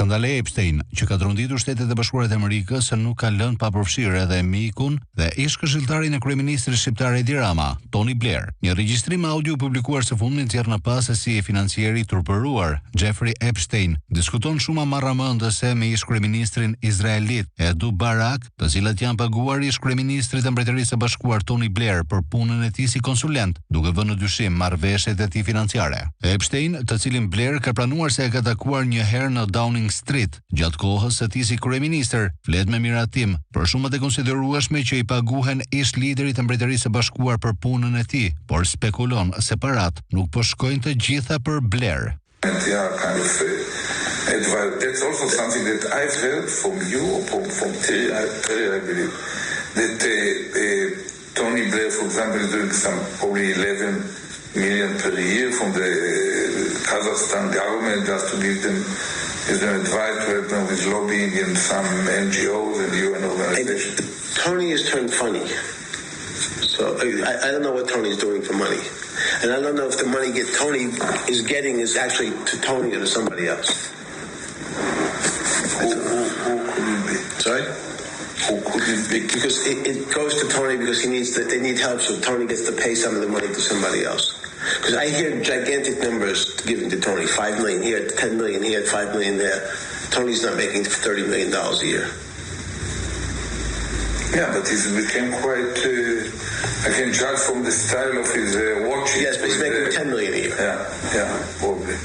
Skandali Epstein, që ka tronditur Shtetet e Bashkuara të Amerikës, nuk ka lënë pa përfshirë edhe mikun dhe ish-këshilltarin e kryeministrit shqiptar Edi Rama, Tony Blair. Një regjistrim audio i publikuar së fundmi nxjerr në pah se si financieri i turpëruar, Jeffrey Epstein, diskuton shuma marramendëse me ish-kryeministrin izraelit, Ehud Barak, të cilat janë paguar ish-kryeministrit të Mbretërisë së Bashkuar Tony Blair për punën e tij si konsulent, duke vënë në dyshim marrëveshjet e tij financiare. Epstein, të cilin Blair ka pranuar se e ka takuar një herë në Downing Street gjatë kohës së tij si kryeministër, flet me miratim për shumat e konsiderueshme që i paguhen ish-liderit të Mbretërisë së Bashkuar për punën e tij, por spekulon se paratë nuk po shkojnë të gjitha për Blair. And yeah, kind of uh, advice. That's also something that I've heard from you or from, from Terry, Terry, I believe, that uh, uh, Tony Blair, for example, is doing some probably 11 million per year from the uh, Kazakhstan government just to give them as an advice to help them with lobbying and some NGOs and UN organizations. Tony has turned funny. So I, I don't know what Tony's doing for money. And I don't know if the money get Tony is getting is actually to Tony or to somebody else. Who, who, who could it be? Sorry? Who could it be? Because it, it goes to Tony because he needs that they need help, so Tony gets to pay some of the money to somebody else. Because I hear gigantic numbers given to Tony: 5 million here, 10 million here, 5 million there. Tony's not making $30 million a year. Yeah, but he's became quite. Uh, I can judge from the style of his uh, watching. Yes, but he's making 10 million a year. Yeah, yeah, probably.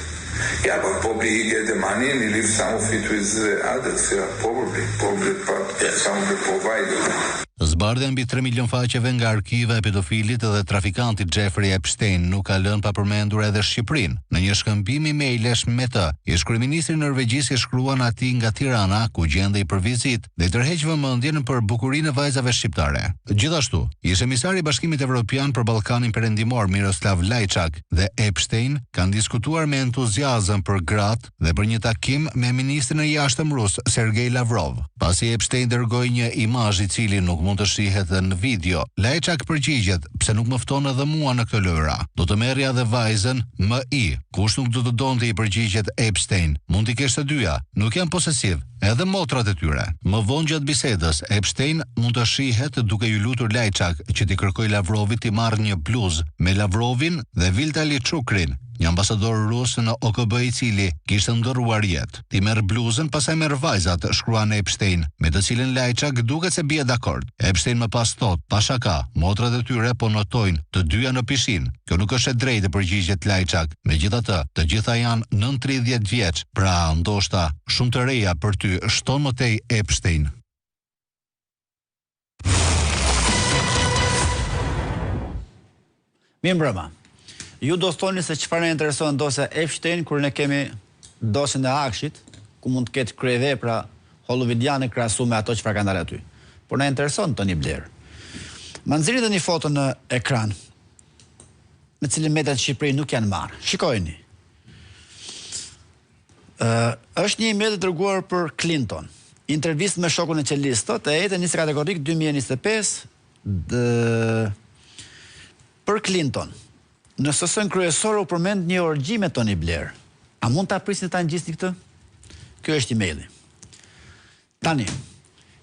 Yeah, but probably he get the money and he leaves some of it with uh, others. Yeah, probably, probably part, yes. some of the providers. Zbardhja mbi 3 milion faqeve nga arkiva e pedofilit dhe trafikantit Jeffrey Epstein nuk ka lënë pa përmendur edhe Shqipërinë. Në një shkëmbim e-mailesh me të, ish kryeministri i Norvegjisë i shkruan atij nga Tirana, ku gjendej për vizitë, dhe i tërheq vëmendjen për bukurinë e vajzave shqiptare. Gjithashtu, ish emisari i Bashkimit Evropian për Ballkanin Perëndimor Miroslav Lajçak dhe Epstein kanë diskutuar me entuziazëm për gratë dhe për një takim me ministrin e jashtëm rus Sergej Lavrov. Pasi Epstein dërgoi një imazh i cili nuk mund të shihet në video, Lajçak përgjigjet pse nuk më fton edhe mua në këtë lojra. Do të merrja edhe vajzën M.I. Kush nuk do të donte i përgjigjet Epstein. Mund t'i kesh të dyja. Nuk jam posesiv, edhe motrat e tyre. Më vonë gjatë bisedës, Epstein mund të shihet duke ju lutur Lajçak që t'i kërkoj Lavrovit t'i marrë një bluzë me Lavrovin dhe Vitali Chukrin, një ambasador rus në OKB i cili kishte ndërruar jetë. Ti merr bluzën, pastaj merr vajzat, shkruan Epstein, me të cilën Lajçak duket se bie dakord. Epstein më pas thot, pa shaka, motrat e tyre po notojnë të dyja në pishinë. Kjo nuk është e drejtë, përgjigjet Lajçak. Megjithatë, të gjitha janë nën 30 vjeç, pra ndoshta shumë të reja për ty, shton më tej Epstein. Mirë mbrëma. Ju do thoni se çfarë na intereson dosja Epstein kur ne kemi dosjen e AKSHI-t, ku mund të ketë kryevepra hollywoodiane krahasu me ato çfarë kanë dalë aty. Por na intereson Tony Blair. Ma nxirrni edhe një foto në ekran, me cilën mediat në Shqipëri nuk janë marrë. Shikojeni. Ë është një email i dërguar për Clinton. Intervistë me shokun e qelisë, thotë, e enjte 24 korrik 2025, dë për Clinton. Në sesione kryesore u përmend një orgji me Tony Blair. A mund ta prisni ta ngjisni këtë? Ky është emaili. Tani,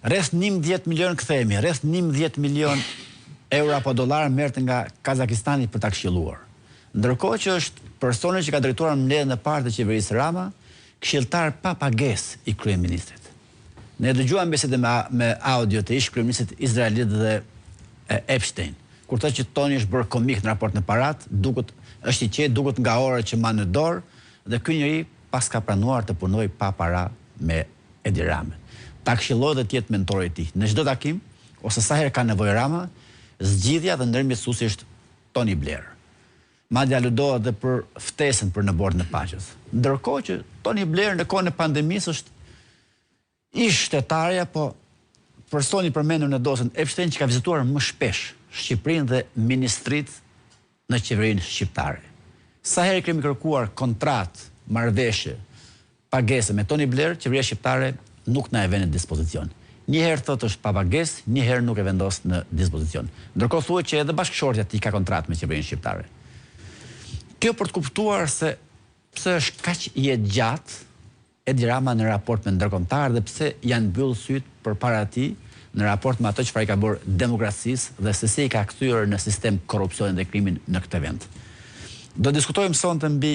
rreth 11 milion kthehemi, rreth 11 milion euro apo dollar merrte nga Kazakistani për ta këshilluar. Ndërkohë që është personi që ka drejtuar mbledhjen e parë të qeverisë Rama, këshilltar pa pagesë i kryeministrit. Ne dëgjuam bisedën me, me audio të ish kryeministrit izraelit dhe Epstein. Kur thotë që Tony është bërë komik në raport me parat, duket është i qetë, duket nga orët që mban në dorë dhe ky njeri pas ka pranuar të punojë pa para me Edi Ramën. Ta këshillojë dhe të jetë mentori i tij. Në çdo takim ose sa herë ka nevojë Rama, zgjidhja dhe ndërmjetësuesi është Tony Blair. Madje aludohet dhe për ftesën për në bordin e paqes. Ndërkohë që Tony Blair në kohën e pandemisë është ish shtetari apo personi i përmendur në dosjen Epstein që ka vizituar më shpesh Shqipërinë dhe ministrit në qeverinë shqiptare. Sa herë kemi kërkuar kontratë, marrëveshje, pagesë me Tony Blair, qeveria shqiptare nuk na e vë në dispozicion. Një herë thotë është pa pagesë, një herë nuk e vendos në dispozicion. Ndërkohë thuhet që edhe bashkëshortja e tij ka kontratë me qeverinë shqiptare. Kjo për të kuptuar se pse është kaq jetëgjatë. Edi Rama në raport me ndërkombëtarët dhe pse janë mbyllë sytë përpara tij në raport me atë çfarë i ka bërë demokracisë dhe se si e ka kthyer në sistem korrupsionin dhe krimin në këtë vend. Do diskutojmë sonte mbi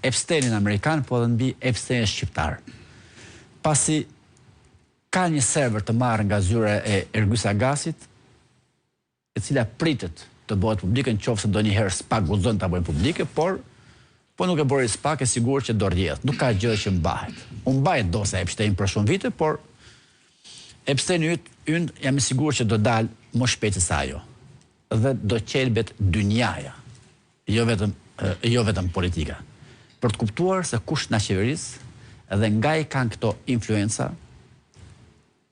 Epsteinin amerikan, po edhe mbi Epsteinin shqiptar. Pasi ka një server të marrë nga zyra e Ergys Agasit, e cila pritet të bëhet publike në qoftë se ndonjëherë SPAK guxon ta bëjnë publike, por po nuk e bëri SPAK e sigurt që do rrjedh, nuk ka gjë që mbahet. U mbajt dosja Epstein për shumë vite, por Epsteini yt ynë jam i sigurt që do dalë më shpejt se sa ajo. Dhe do qelbet dynjaja, jo vetëm jo vetëm politika. Për të kuptuar se kush na qeveris dhe nga i kanë këto influenca,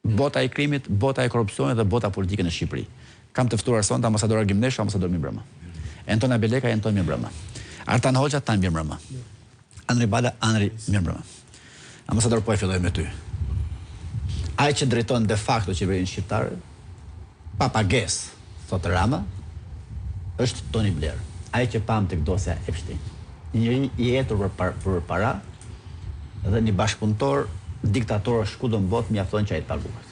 Bota e krimit, bota e korrupsionit dhe bota politike në Shqipëri. Kam të ftuar sonte ambasador Agim Nesho, ambasador mirëmbrëma. Enton Abilekaj, Enton mirëmbrëma. Artan Hoxha, Tan mirëmbrëma. Andri Bala, Andri mirëmbrëma. Ambasador po e filloj me ty. Ai që drejton de facto qeverinë shqiptare, pa pagesë, thotë Rama, është Tony Blair, ai që pamë tek dosja Epstein. Një njeri i etur për, par, për para dhe një bashkëpunëtor diktatorësh kudo në botë mjafton që ai të paguhet.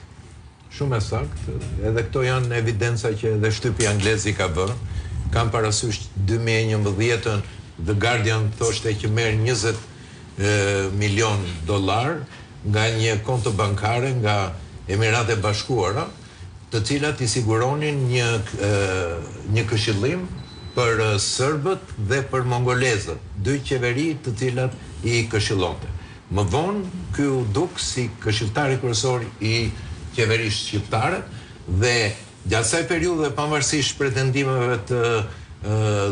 Shumë e saktë, edhe këto janë evidenca që edhe shtypi anglez i ka vënë. Kam parasysh 2011-ën The Guardian thoshte që merr 20 milion dollar nga një konto bankare nga Emiratet e Bashkuara, të cilat i siguronin një një këshillim për serbët dhe për mongolezët, dy qeveri të cilat i këshillonte. Më vonë, ky u duk si këshilltari kryesor i qeverisë shqiptare dhe gjatë kësaj periudhe pavarësisht pretendimeve të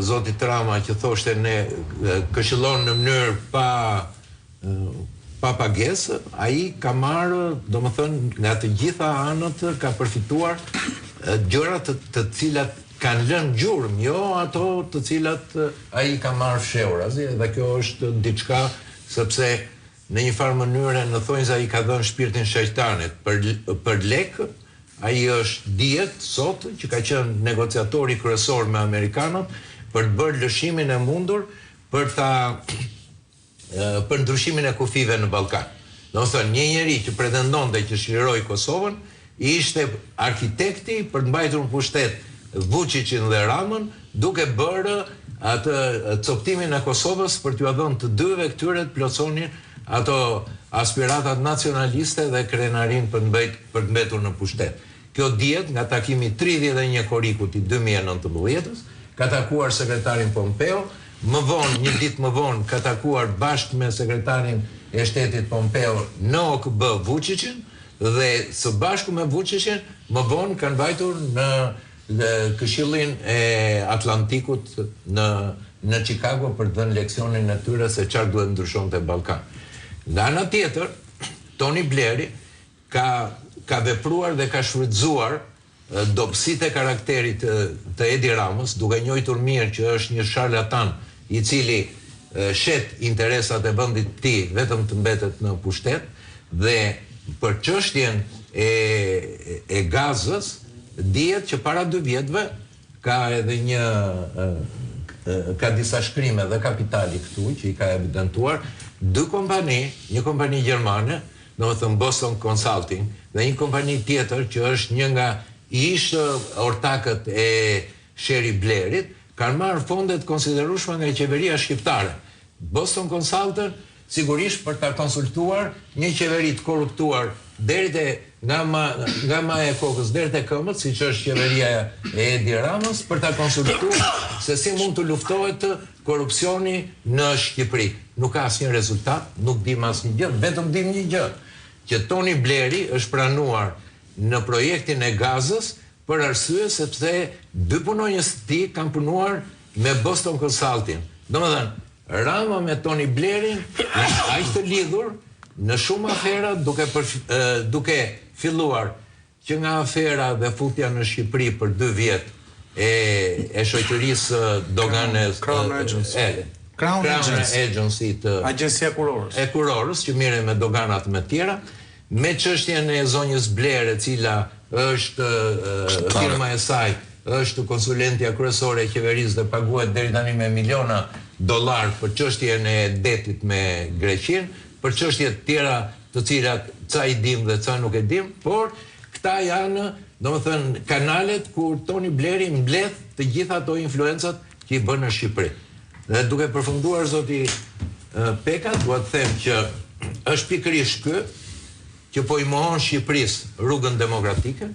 zotit Rama që thoshte ne këshillon në mënyrë pa pa pagesë, ai ka marrë, domethënë, nga të gjitha anët ka përfituar gjëra të, të cilat kanë lënë gjurmë, jo ato të cilat ai ka marrë fshehurazi, edhe kjo është diçka sepse në një farë mënyre në thonjza i ka dhënë shpirtin shejtanit për për lekë, ai është dihet sot që ka qenë negociatori kryesor me amerikanët për të bërë lëshimin e mundur për ta për ndryshimin e kufijve në Ballkan. Domethënë, një njeri që pretendonte që çliroi Kosovën, ishte arkitekti për të mbajtur në pushtet Vuçiçin dhe Ramën, duke bërë atë copëtimin e Kosovës për t'ua dhënë të dyve këtyre të plotësonin ato aspiratat nacionaliste dhe krenarinë për të për të mbetur në pushtet. Kjo dihet nga takimi i 31 korrikut i 2019-ës, ka takuar sekretarin Pompeo, më vonë, një ditë më vonë, ka takuar bashkë me sekretarin e shtetit Pompeo në OKB Vuçiçin dhe së bashku me Vuçiçin më vonë kanë vajtur në Këshillin e Atlantikut në në Chicago për të dhënë leksionin e tyre se çfarë duhet ndryshonte Ballkan. Nga ana tjetër, Tony Blairi ka ka vepruar dhe ka shfrytëzuar dobësitë e karakterit të Edi Ramës, duke njohur mirë që është një sharlatan i cili shet interesat e vendit të tij vetëm të mbetet në pushtet dhe për çështjen e e Gazës dihet që para dy vjetëve ka edhe një ka disa shkrime dhe kapitali këtu që i ka evidentuar dy kompani, një kompani gjermane domethënë Boston Consulting dhe një kompani tjetër që është një nga ish ortakët e Cherie Blairit, kanë marrë fonde të konsiderueshme nga qeveria shqiptare. Boston Consulting sigurisht për ta konsultuar një qeveri të korruptuar deri te nga ma, nga maja e kokës deri te këmbët, siç është qeveria e Edi Ramës, për ta konsultuar se si mund të luftohet korrupsioni në Shqipëri. Nuk ka asnjë rezultat, nuk dimë asnjë gjë, vetëm dimë një gjë, që Tony Blairi është pranuar në projektin e Gazës për arsye sepse dy punonjës të tij kanë punuar me Boston Consulting. Domethënë, Rama me Tony Blairin janë aq të lidhur në shumë afera duke për, duke filluar që nga afera dhe futja në Shqipëri për dy vjet e e shoqërisë doganës Crown Agency. E, Crown, Crown Agency. Agency të Agjencia e Kurorës. E Kurorës që merrej me doganat me tjera, me çështjen e zonjës Blair e cila është firma e saj është konsulentja kryesore e qeverisë dhe paguhet deri tani me miliona dollar për çështjen e detit me Greqinë. për çështje të tjera të cilat ca i dimë dhe ca nuk e dimë, por këta janë, domethënë, kanalet ku Tony Blairi mbledh të gjitha ato influencat që i bën në Shqipëri. Dhe duke përfunduar zoti Peka, dua të them që është pikërisht ky që po i mohon Shqipërisë rrugën demokratike,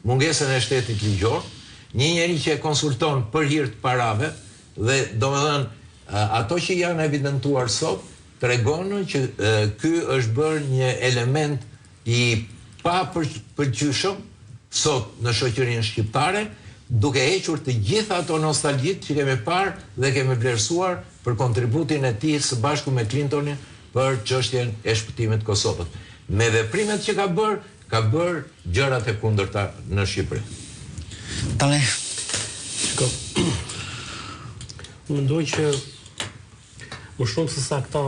mungesën e shtetit ligjor, një njeri që e konsulton për hir të parave dhe domethënë ato që janë evidentuar sot tregon që ky është bërë një element i papëlqyeshëm sot në shoqërinë shqiptare, duke hequr të gjitha ato nostalgjitë që kemi parë dhe kemi vlerësuar për kontributin e tij së bashku me Clintonin për çështjen e shpëtimit të Kosovës. Me veprimet që ka bërë, ka bërë gjërat e kundërta në Shqipëri. Tani, shiko. Unë mendoj që më shumë se sa këta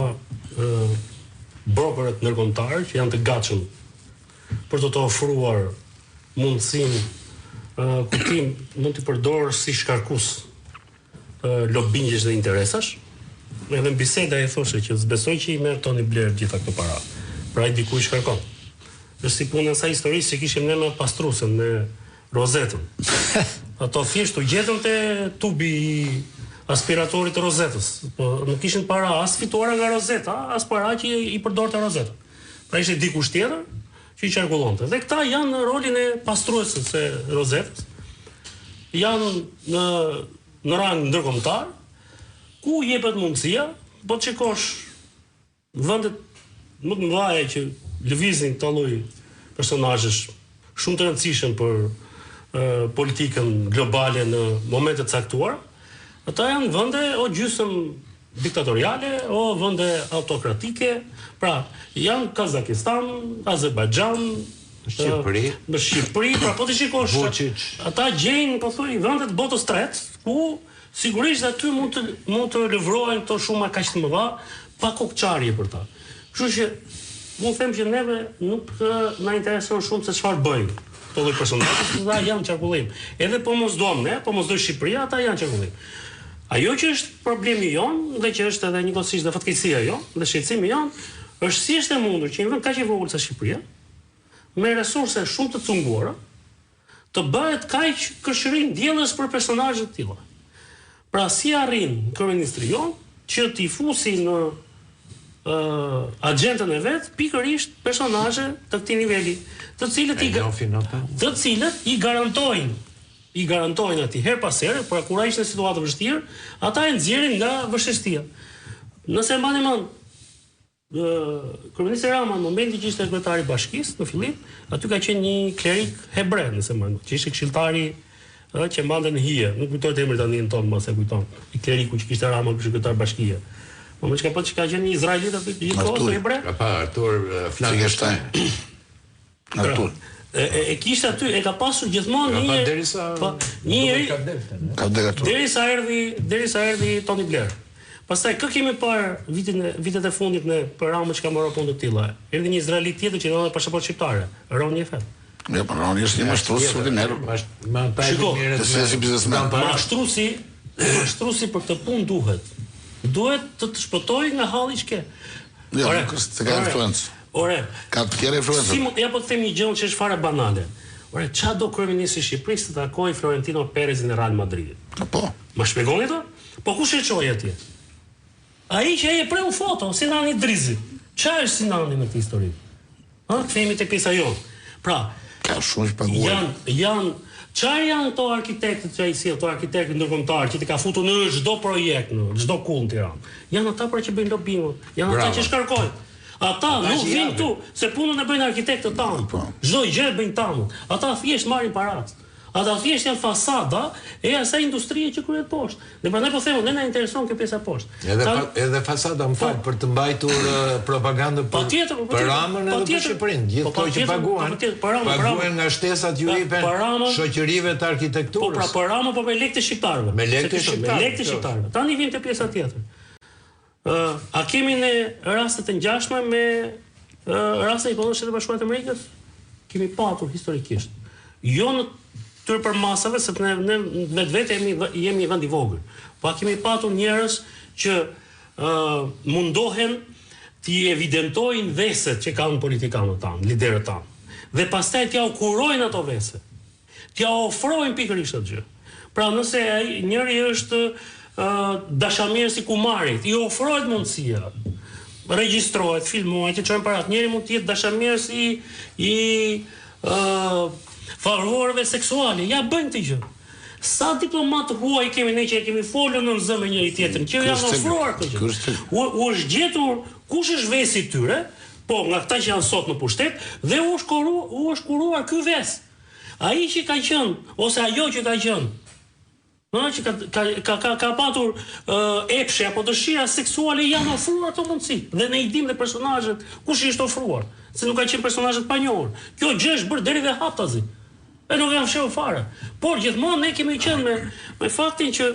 brokerët ndërkombëtarë që janë të gatshëm për të të ofruar mundësinë ku ti mund t'i përdorësh si shkarkues lobingjesh dhe interesash. Edhe në biseda ai thoshte që s'besoj që i merr Tony Blair të gjitha këto para. Pra ai diku i shkarkon. Është si puna e asaj historisë që kishim ne me pastruesen, me Rozetën. Ato thjesht u gjetën te tubi i aspiratorit të Rozetës. Po nuk ishin para as fituara nga Rozeta, as para që i përdorte Rozeta. Pra ishte dikush tjetër që i qarkullonte. Dhe këta janë në rolin e pastrueses së Rozetës. Janë në në rang ndërkombëtar, ku jepet mundësia, po të shikosh vendet më të mëdha që lëvizin këto lloj personazhesh shumë të rëndësishëm për politikën globale në momente të caktuara, ata janë vende o gjysëm diktatoriale o vende autokratike, pra janë Kazakistan, Azerbajxhan, Shqipëri, në Shqipëri, pra po të shikosh, Vučić. ata gjejnë po thuaj vende të botës tretë ku sigurisht aty mund të mund të lëvrohen këto shuma kaq të mëdha pa kokëçarje për ta. Kështu që unë them që neve nuk na intereson shumë se çfarë bëjnë këto lloj personazhe, sepse ata janë në qarkullim. Edhe po mos duam ne, po mos dojë Shqipëria, ata janë në qarkullim. Ajo që është problemi jonë dhe që është edhe njëkohësisht dhe fatkeqësia jonë dhe shqetësimi jonë është si është e mundur që një vend kaq i vogël sa Shqipëria, me resurse shumë të cunguara, të bëhet kaq kërshëri ndjellës për personazhe të tilla. Pra si arrin kryeministri jonë që t'i fusi në agjendën e vet pikërisht personazhe të këtij niveli, të cilët i të cilët i garantojnë i garantojnë atij herë pas here, pra kur ai është në situatë të vështirë, ata e nxjerrin nga vështirësia. Nëse e mbani mend, Kryeministri Rama në momentin që ishte kryetar i bashkisë në fillim, aty ka qenë një klerik hebre, nëse mbani mend, që ishte këshilltari ë që mbante në hije, nuk kujtohet emri tani në ton, mos e kujton. I kleriku që kishte Rama kishte kryetar bashkie. Po më çka po që ka qenë një izraelit aty gjithë kohës hebre? Ka pa Artur Flakenstein. Artur. E, e, e kishte aty, e ka pasur gjithmonë një njeri. Derisa po, një njeri ka Ka vdekur Artur. Derisa erdhi, derisa erdhi Tony Blair. Pastaj kë kemi parë vitin e vitet e fundit në për Ramën që ka marrë punë të tilla. Erdhi një izraelit tjetër që donte pasaportë shqiptare, Roni Efet. Jo, po Roni është një mashtrues ordiner. Me ata Shiko, të si biznesmen. Mashtruesi, mashtruesi për këtë punë duhet. Duhet të të shpëtojë nga halli që ke. Jo, nuk është se ka influencë. Ore, ka të tjera influenca. Si mund, ja po të them një gjë që është fare banale. Ore, ça do kryeministri i Shqipërisë të takojë Florentino Perezin e Real Madridit? Po, po. Ma shpjegoni to? Po kush e çoi atje? Ai që e preu foto, Sinan Idrizi. Ça është Sinani në këtë histori? Ha, kthehemi te pjesa jonë. Pra, ka shumë që paguajnë. Janë janë Çfarë janë këto arkitektët që ai sjell, këto arkitektët ndërkombëtarë që t'i ka futur në çdo projekt, në çdo kullë në Tiranë? Janë ata pra që bëjnë lobingun, janë ata që shkarkojnë. Ata nuk vijnë këtu, se punën e bëjnë arkitektët tanë. Po. Çdo gjë e bëjnë tanë. Ata thjesht marrin paratë. Ata thjesht janë fasada e asaj industrie që kryhet poshtë. Dhe prandaj po them, ne na intereson kjo pjesa poshtë. Edhe fa, edhe fasada, më fal, po, për të mbajtur propagandën për patjetër, po, për Ramën edhe për Shqipërinë. Gjithë po, këto që paguhen, po, për Ramën, paguhen nga shtesat ju jepen shoqërive të arkitekturës. Po pra, për Ramën, po me lekë të shqiptarëve. Me lekë të shqiptarëve. Me lekë të shqiptarëve. Tani vim te pjesa tjetër. A kemi ne raste të ngjashme me rastin e po në Shtetet e Bashkuara të Amerikës? Kemi patur historikisht. Jo në këtyre përmasave, sepse ne ne vetvete jemi jemi një vend i vogël. Po a kemi patur njerëz që ë mundohen T'i evidentojnë veset që kanë politikanët tanë, liderët tanë. Dhe pastaj t'jua kurojnë ato vese. T'jua ofrojnë pikërisht atë gjë. Pra nëse ai njëri është dashamirës i kumarit, i ofrohet mundësia, regjistrohet, filmohet, i çojnë paratë. Njëri mund të jetë dashamirës i i favoreve seksuale, ja bëjnë këtë gjë. Sa diplomatë të huaj kemi ne që e kemi folur nën zë me njëri tjetrin, që janë ofruar këto gjë. U, u është gjetur kush është vesi i tyre, po nga këta që janë sot në pushtet dhe u është koru, u është kuruar ky ves. Ai që ka qenë ose ajo që ka qenë, ëh, që ka ka ka ka, ka patur uh, epshe apo dëshira seksuale janë ofruar këto mundësi dhe ne i dimë dhe personazhet kush i është ofruar, se nuk ka qenë personazhe të panjohur. Kjo gjë është bërë deri dhe haptazi. E nuk e kanë fshehur fare. Por gjithmonë ne kemi qenë me me faktin që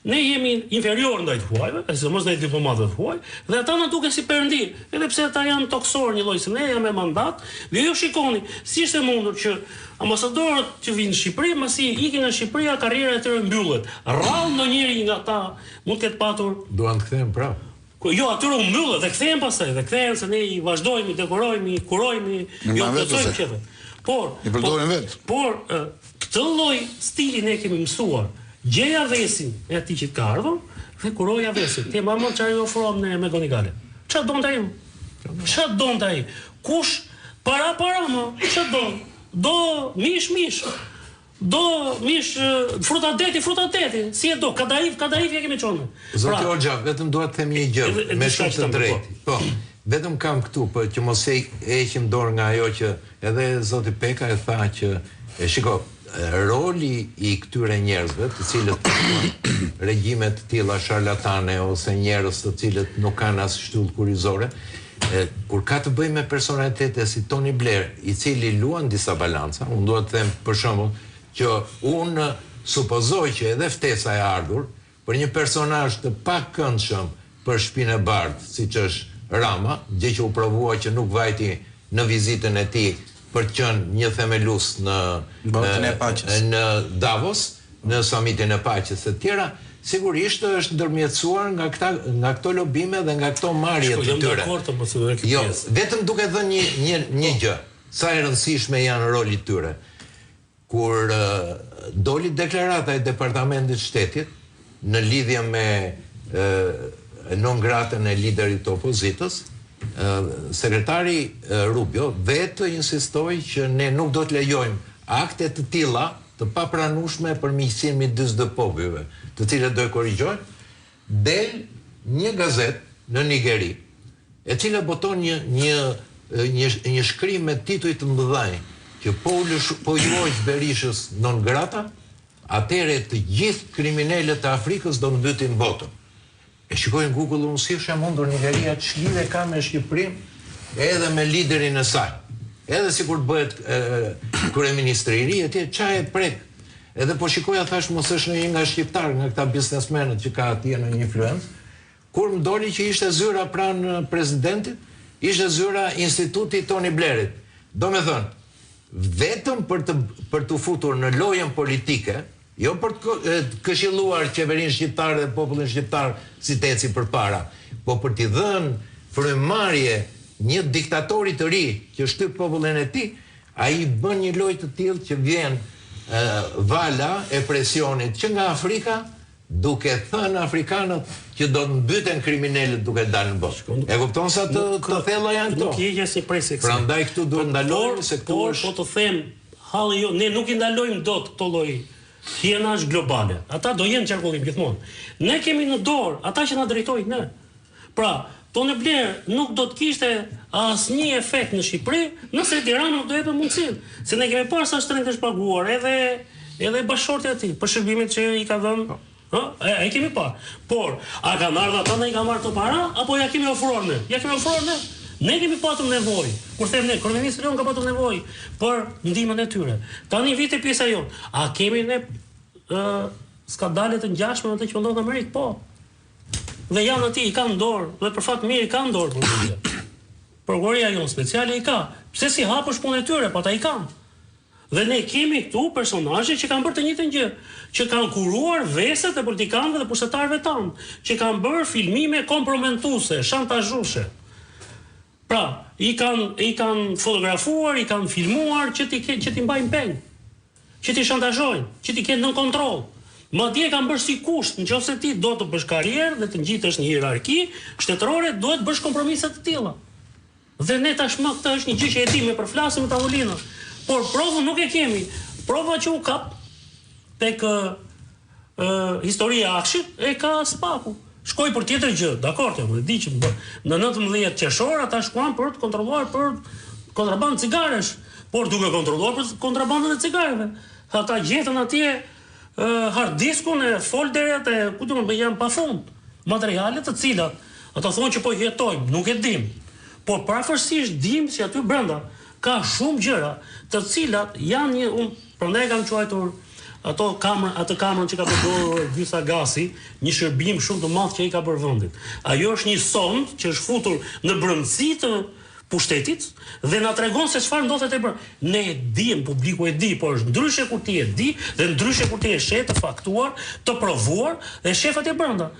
ne jemi inferior ndaj të huajve, e sidomos ndaj diplomatëve të huaj, dhe ata na duken si perëndi, edhe pse ata janë tokësorë njëlloj si ne, janë me mandat, dhe ju shikoni si është e mundur që ambasadorët që vijnë në Shqipëri, masi ikin nga Shqipëria, karriera e tyre mbyllet. Rrallë ndonjëri nga ata mund të ketë patur Duan të kthehen prapë. Jo, atyre u mbyllet dhe kthehen pastaj, dhe kthehen se ne i vazhdojmë, i dekorojmë, i kurojmë, i plotësojmë qejfet. Por, i përdorim po, vetë. Por këtë lloj stili ne kemi mësuar. Gjeja vesin e atij që të ka ardhur dhe kuroja vesin. Ti e mban mend çfarë i ofruam ne McGonigal-it. Çfarë donte ai? Çfarë donte ai? Kush para para më? Çfarë don? Do mish mish. Do mish fruta deti, fruta deti, si e do, kadaif, kadaif ja kemi çuar. Zoti pra, Hoxha, vetëm dua të them një gjë, me shumë të drejtë. Po. po, vetëm kam këtu, po që mos e heqim dorë nga ajo që edhe zoti Peka e tha që e shiko, roli i këtyre njerëzve, të cilët regjime të tilla sharlatane ose njerëz të cilët nuk kanë as shtyllë kurrizore, E, kur ka të bëjë me personalitete si Tony Blair, i cili luan disa balanca, unë dua të them për shembull që unë supozoj që edhe ftesa e ardhur për një personazh të pakëndshëm për Shtëpinë e Bardhë, siç është Rama, gjë që u provua që nuk vajti në vizitën e tij për të qenë një themelues në Botën e paqes. në Davos, në Samitin e Paqes e tjera, sigurisht është ndërmjetësuar nga këta nga këto lobime dhe nga këto marrje të tyre. Jo, vetëm duke dhënë një një një gjë, sa e rëndësishme janë roli i tyre. Kur doli deklarata e Departamentit të Shtetit në lidhje me non gratën e liderit të opozitës, sekretari Rubio vetë insistoi që ne nuk do të lejojmë akte të tilla të papranueshme për miqësinë midis dy popujve, të cilët do e korrigjojnë, del një gazetë në Nigeri, e cila boton një një një një shkrim me tituj të mëdhenj, që po u lëshu, po iu hoq Berishës non grata, atëherë të gjithë kriminelët e Afrikës do mbytin botën. E shikoj në Google unë si është e mundur Nigeria ç'lidhje ka me Shqipërinë edhe me liderin e saj. Edhe sikur të bëhet kryeministri i ri etj, ça e prek. Edhe po shikoja thash mos është ndonjë nga shqiptarë, nga këta biznesmenët që ka atje ndonjë influencë. Kur më doli që ishte zyra pranë presidentit, ishte zyra instituti i Tony Blairit. Domethënë, vetëm për të për t'u futur në lojën politike, Jo për të këshilluar qeverinë shqiptare dhe popullin shqiptar si të eci përpara, po për t'i dhënë frymëmarrje një diktatori të ri që shtyp popullin e tij, ai bën një lojë të tillë që vjen vala e presionit që nga Afrika duke thënë afrikanët që do të mbyten kriminelët duke dalë në botë. E kupton sa të të thella janë këto? Nuk i heq asnjë presje kësaj. Prandaj këtu duhet ndalojmë se këtu është Por po të them Halli jo, ne nuk i ndalojmë dot këto lloj hienash globale. Ata do jenë në qarkullim gjithmonë. Ne kemi në dorë ata që na drejtojnë ne. Pra, Tony Blair nuk do të kishte asnjë efekt në Shqipëri nëse Edi Rama nuk do jepte mundësinë. Se ne kemi parë sa shtrenjtë është paguar edhe edhe bashkëshortja e tij për shërbimet që i ka dhënë po. Ë, e, e kemi parë. Por, a kanë ardhur ata na i kanë marrë këto para apo ja kemi ofruar ne? Ja kemi ofruar ne. Ne kemi patur nevojë. Kur them ne, kryeministri jonë ka patur nevojë për ndihmën e tyre. Tani vjen te pjesa jonë. A kemi ne ë skandale të ngjashme me atë që po ndodh në Amerikë? Po. Dhe janë aty, i kanë në dorë, dhe për fat mirë i kanë në dorë prokuroria. Prokuroria jonë speciale i ka. Pse s'i hap është punë e tyre, po ata i kanë. Dhe ne kemi këtu personazhe që kanë bërë të njëjtën gjë, që kanë kuruar veset e politikanëve dhe pushtetarëve tanë, që kanë bërë filmime kompromentuese, shantazhuese. Pra, i kanë i kanë fotografuar, i kanë filmuar që t'i që t'i mbajnë peng, që t'i shantazhojnë, që t'i kenë nën kontroll. Madje e kanë bërë si kusht, në qoftë se ti do të bësh karrierë dhe të ngjitesh në hierarki shtetërore, duhet të bësh kompromise të tilla. Dhe ne tashmë këtë është një gjë që e dimë, e përflasim në tavolinë. Por provën nuk e kemi. Prova që u kap tek Historia e AKSHI-t e ka SPAK-u. Shkoi për tjetër gjë, dakord jam, e di që në 19 qershor ata shkuan për të kontrolluar për kontrabandë cigaresh, por duke kontrolluar për kontrabandën e cigareve. Ata gjetën atje hard diskun e folderet e ku di unë, janë pafund materiale të cilat ata thonë që po i hetojmë, nuk e dim. Por përafërsisht dim se aty brenda ka shumë gjëra të cilat janë një unë prandaj e kam quajtur ato kamera, atë kamerën që ka përdorur Ergys Agasi, një shërbim shumë të madh që i ka bërë vendit. Ajo është një sondë që është futur në brendësi të pushtetit dhe na tregon se çfarë ndodh aty brenda. Ne e dimë, publiku e di, por është ndryshe kur ti e di dhe ndryshe kur ti e sheh të faktuar, të provuar dhe shef atje brenda.